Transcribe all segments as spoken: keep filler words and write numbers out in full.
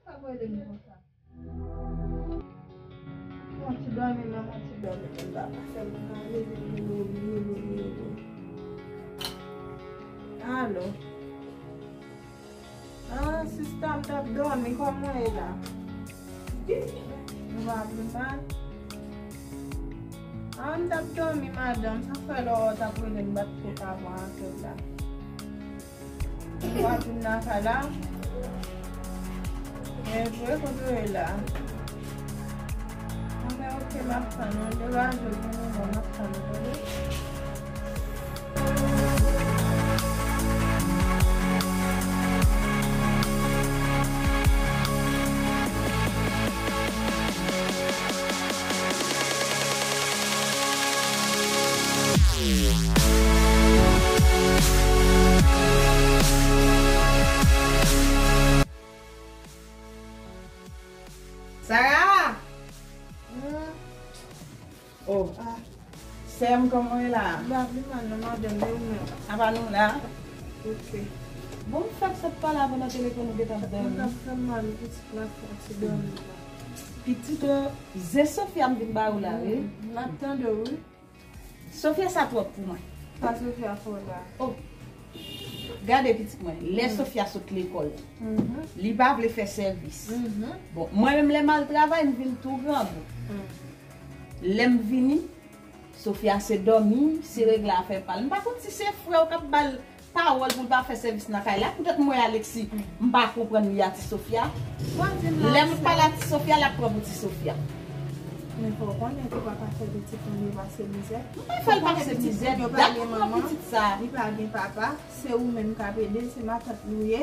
Sa pou ede m konsa. Manti dòmi, manman ti dòmi, m pa ka fè m ale. Alo. Ah, sista, m t ap dòmi, kòman w ye la? Nou pa vle mal? Ah, m t ap dòmi, madanm, sa fè lè w t ap rele m, m pa t ko ka pran apèl la. Ou pa vin nan kay la? E vre, kote w ye la? Anben, oke, m ap tann ou. Degaje w pou moman, m ap tann ou, tande? Sarah! Hmm. Oh. Ah. Sè m, kòman w ye la? M pa pi mal non, madanm, e ou menm? Apa nou la? Ok. Bon, m fèk sot pa la pandan telefòn ou gentan ap dòmi. Mwen t ap fè m mal, pitit la fè ti dòmi la. Pitit ou, ze Sofia m vin ba ou la, wi. Hmm, m ap tande w, wi. Sofia sa twòp pou mwen. Sa Sofia fè w la? Oh. Gade pitit mwen, lè Sofia sot lekòl, li pa vle fè sèvis. Bon, mwen menm lè m al travay, m vin tou grangou. Lè m vini, Sofia se dòmi, se regle afè pa l. M pa konn si se frè w k ap ba l pawòl pou l pa fè sèvis nan kay la. Poutèt m wè Alexis, m pa konprann li a ti Sofia. Lè m pale a ti Sofia, l ap pran pou ti Sofia. Men fò w konnen tou, papa fè pitit moun yo pase mizè. M pa fè l pase mizè, dat m pran pitit sa. Li pa gen papa, se ou menm k ap ede l, se matant li w ye.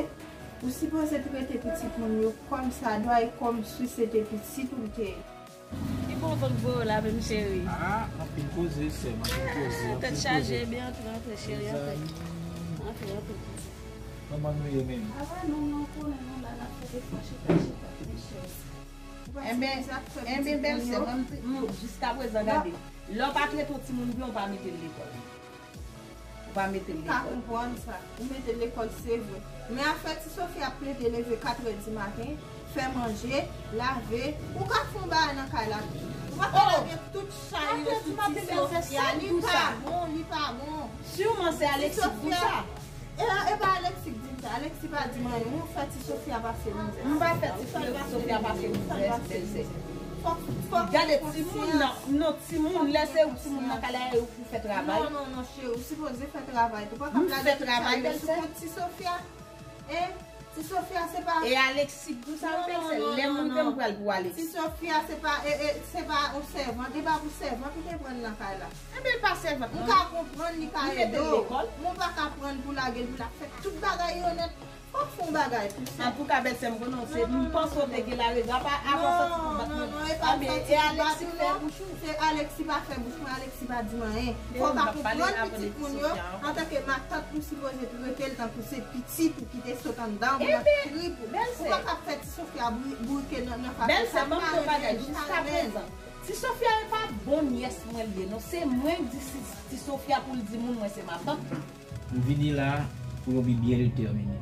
Ou sipoze trete pitit moun yo kòmsadwa e kòmsi se te pitit ou l te ye. Ki bon van k voye w la menm, cheri? Ah, anpil koze, sè m, anpil koze, anpil koze. Tèt chaje, byen antre, antre, cheri, antre. Antre, antre, pitit. Kòman nou ye menm? Apa nou, nou konnen nou la, n ap fè defwa chita, chita, men cheri. Enben, enben, bèlsè, mwen, m, jiskaprezan, gade, lè w pa trete yon timoun byen, w pa mete l lekòl. Ou pa mete l lekòl. M ka konprann sa. Ou mete l lekòl, se vre. Men afè ti Sofia ap plede leve katrè di maten, fè manje, lave. Ou ka fè yon bagay nan kay la tou. Ou pa ka lage tout chay yo sou ti Sofia. Li pa bon, li pa bon. Sûrement se Alexis ki di sa. E, e pa Alexis ki di sa. Alexis pa di m anyen. Ou fè ti Sofia pase mizè. M pa fè ti Sofia pase mizè, bèlsè. Gade timoun nan, non, timoun, lè se ou timoun nan kay la, e ou pou fè travay. Non, non, non, cheri, ou sipoze fè travay tou. Pa ka lage tout chay yo sou kont ti Sofia. E ti Sofia se pa. E Alexis k di sa, bèlsè, lè moun fè m pral pou Alexis. Ti Sofia se pa, e, e, se pa yon sèvant, e pa pou sèvant ou te pran nan kay la. Enben, l pa sèvant non. M ka konprann li ka ede w, men w pa ka pran l pou lage l pou l ap fè tout bagay yo nèt. Fòk fè yon bagay pou sè. Antouka, bèlsè, m konnen w se, m panse w te gen larezon. Apa, apa w santi pou bat mwen? Non, non, non, e pa m santi pou bat ou non. Se Alexis pa fè bouch mwen, Alexis pa di m anyen. Fò w ka konprann pitit moun yo, antanke matant ou sipoze trete l tankou se pitit ou ki te sot anndan ou nan trip ou. Ou pa ka fè ti Sofia bri-, bourike nan, nan fason sa. Bèlsè, ban m di w yon bagay, jiskaprezan. Ti Sofia e pa bon nyès mwen l ye non. Se mwen k di si, ti Sofia pou l di moun mwen se matant li. M vini la pou yon bi byen detèmine.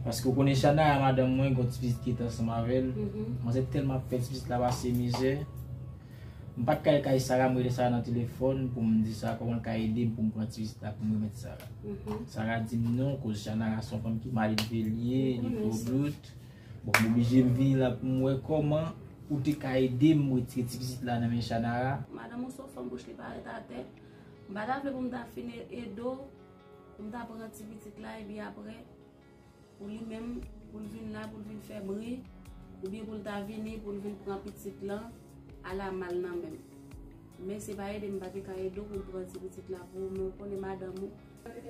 Paske w konnen Chanara, madanm mwen, gen yon ti pitit ki rete ansanm avè l. Manzè tèlman ap fè ti pitit la pase mizè. M pa t ka al kay Sara, m rele Sara nan telefòn pou m di Sara kòman l ka ede m pou m pran ti pitit la pou m remèt Sara. Sara di m non, koz Chanara se yon fanm ki mal elve l ye, li gwo blout. Bon, m oblije m vini la pou m wè kòman ou te ka ede m retire ti pitit la nan men Chanara. Madanm ou se yon fanm bouch li parèt atè. M pa ta vle pou m ta fin e-, ede w, pou m ta pran ti pitit la, epi apre, pou li menm, pou l vin la, pou l vin fè bri, oubyen pou l ta vini, pou l vin pran pitit lan, ala mal nan men m. Men se pa ede m pa te ka ede w pou l pran ti pitit la pou ou, men ou konnen madanm ou.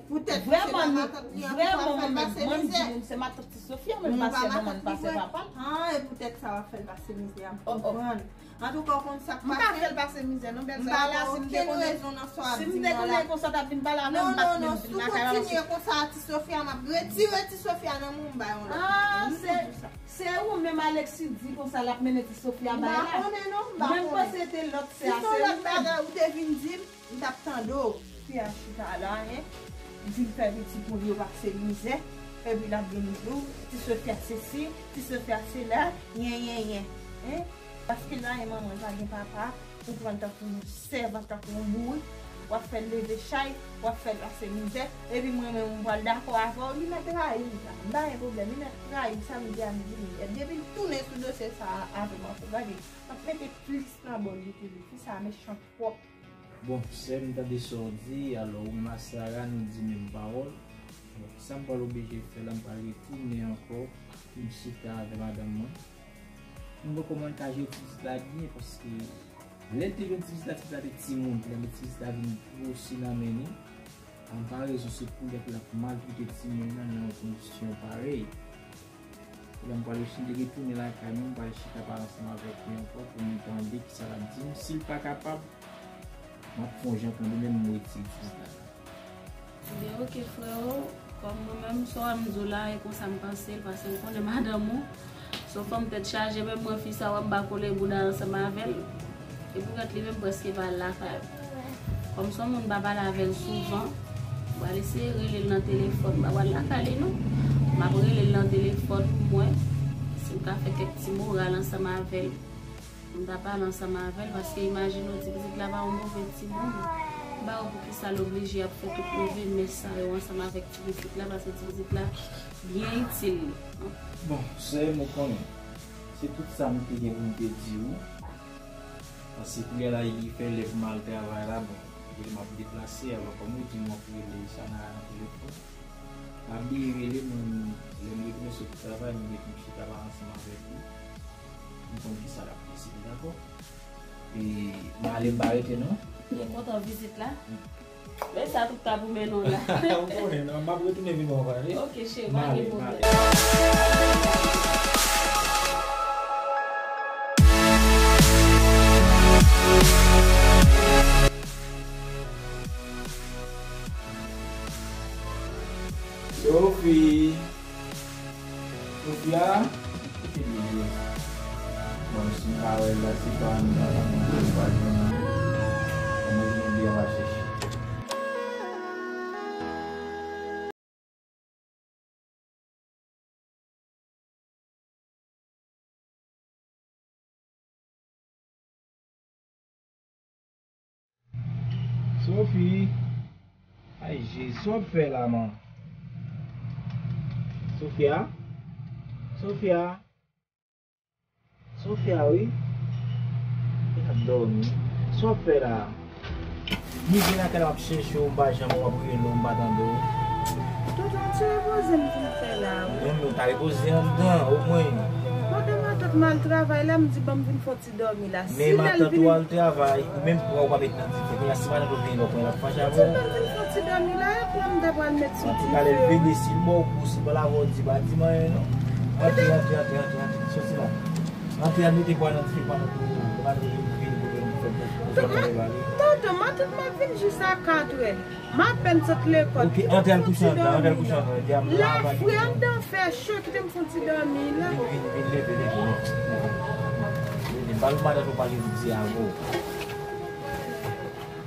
Poutèt se pa matant li an ki pral fè l pase mizè. Vrèman, mwen menm, mwen m di nou, se matant ti Sofia, mwen m pa sè manman, m pa sè papa l. Ah, e poutèt sa w ap fè l pase mizè a, m konprann. Antouka, w konn sa k pase? M pa fè l pase mizè non, bèlsè. M pa wè okenn rezon nan sa w ap di m nan la. Si m te konnen konsa w t ap vin pale avè m, m pa t menm vin nan kay la. Non, non, non, si w kontinye konsa a ti Sofia, m ap retire ti Sofia nan men w, m ba yon lòt. Ah, se, se ou menm Alexis di konsa l ap mennen ti Sofia bay la. M pa konnen non, m pa konnen. Mwen m panse se te lòt sè a, se ou menm. Si se yon lòt bagay ou te vin di m, m t ap tande w. Fi a chita la, en. Vin fè pitit moun yo pase mizè. Epi l ap vin di w, ti Sofia sesi, ti Sofia sela, yen, yen, yen. Hein? Paske la, e manman l pa gen papa, ou pran l tankou yon sèvant, tankou yon bourik, w ap fè l leve chay, w ap fè l pase mizè, epi mwen menm, m pral dakò avè w, li mèt rayi m, sa. M pa gen pwoblèm, li mèt rayi m, samdi a midi, li mèt. Depi l tounen sou dosye sa a avè m ankò, gade, m ap mete plis nan bòl li toujou. Fi sa a mechan twòp. Bon, sè m tande sa w di, alò ou menm a Sara nou di menm pawòl. Bon, sa m pral oblije fè la, m pral retounen ankò pou m chita avè madanm mwen. M wè kòman l ka jere ti pitit la byen, paske lè l te jwenn ti pitit la, ti pitit la te timoun, lè ti pitit la vin gwosi nan men nou, an parezon se koulye pou l ap maltrete timoun nan nan yon kondisyon parèy. Lè m pral retounen lakay mwen, m pral chita pale ansanm avèk li ankò pou m tande kisa l ap di m. Si l pa kapab, m ap fè yon jan kanmenm, m retire ti pitit la. Ebyen, oke, freo, kòm mwen menm, sa w wè m di w la, e konsa m panse l, paske m konnen madanm ou se yon fanm tèt chaje, menm mwen, fi sa w wè m ba kole bouda ansanm avè l. E poutèt li menm prèske pa al lakay. Kòm se yon moun m pa pale avè l souvan, m pral eseye rele l nan telefòn. M pa pral lakay li non. M ap rele l nan telefòn pou m wè si m ka fè kèk ti moral ansanm avè l. M ta pale ansanm avè l, paske imajine w, ti pitit la pa yon move timoun. M pa wè poukisa l oblije ap fè tout move mès sa yo ansanm avèk ti pitit la, paske ti pitit la byen itil li. Bon, sè m, ou konnen, se tout sa m te gen pou m te di w. Paske koulye a la, li fè lè pou m al travay la, bon, koulye a m ap deplase, alò kòm ou di m w ap rele Sanara nan telefòn, pa bliye rele mwen, lè m retounen sot travay, m gen pou m chita pale ansanm avèk li. M konn kisa l ap deside, dakò? E m ale, m pa rete non. Byen kontan vizit la. Men sa tout ta pou mennen w la. Ou konnen non, m ap retounen vin wè w ankò, wi. Oke, cheri, pa gen pwoblèm. Sophie. Sofia. Kote li ye? Bon, si m pa wè l la, se pa m ta pa mande l pa jwenn li. Mwen, mwen byen va chèche. Sophie. Ay, Jezi, sa w ap fè la, man? Sofia? Sofia? Sofia, wi. Li ap dòmi. Sa w ap fè la? M rive lakay la, m ap chèche w, m pa janm wè w, m ap rele w, m pa tande w. Tonton, ti repoze m vin fè la, wi. Non, men w ta repoze anndan, omwen. Pandan matant m al travay la, m di, "Ban m vin fè yon ti dòmi la." Men matant ou al travay, ou menm pran ou pa met nan dife. Kounye a, si matant ou vini, ou pran l ap fache avè w. Ban m vin fè yon ti dòmi la, epi m ta pral met sou dife. Antouka, lè l vini, si l ba w kou, si l pa lave w, di pa di m anyen, non. Antre, antre, antre, antre, antre. Soti la. Antre, al mete bwa nan dife, bwa nan kou, bwa nan kou, vin pou vin fè pou fè bagay la. Tonton, matant m ap vin jis a katrè. M apèn sot lekòl. Ok, antre al kouche anndan, antre al kouche anndan. Di a m la, frè, anndan fè cho, kite m fè yon ti dòmi la. Vin, vin, vin, leve, leve, leve. Leve, pale matant ou pale pou di avè w.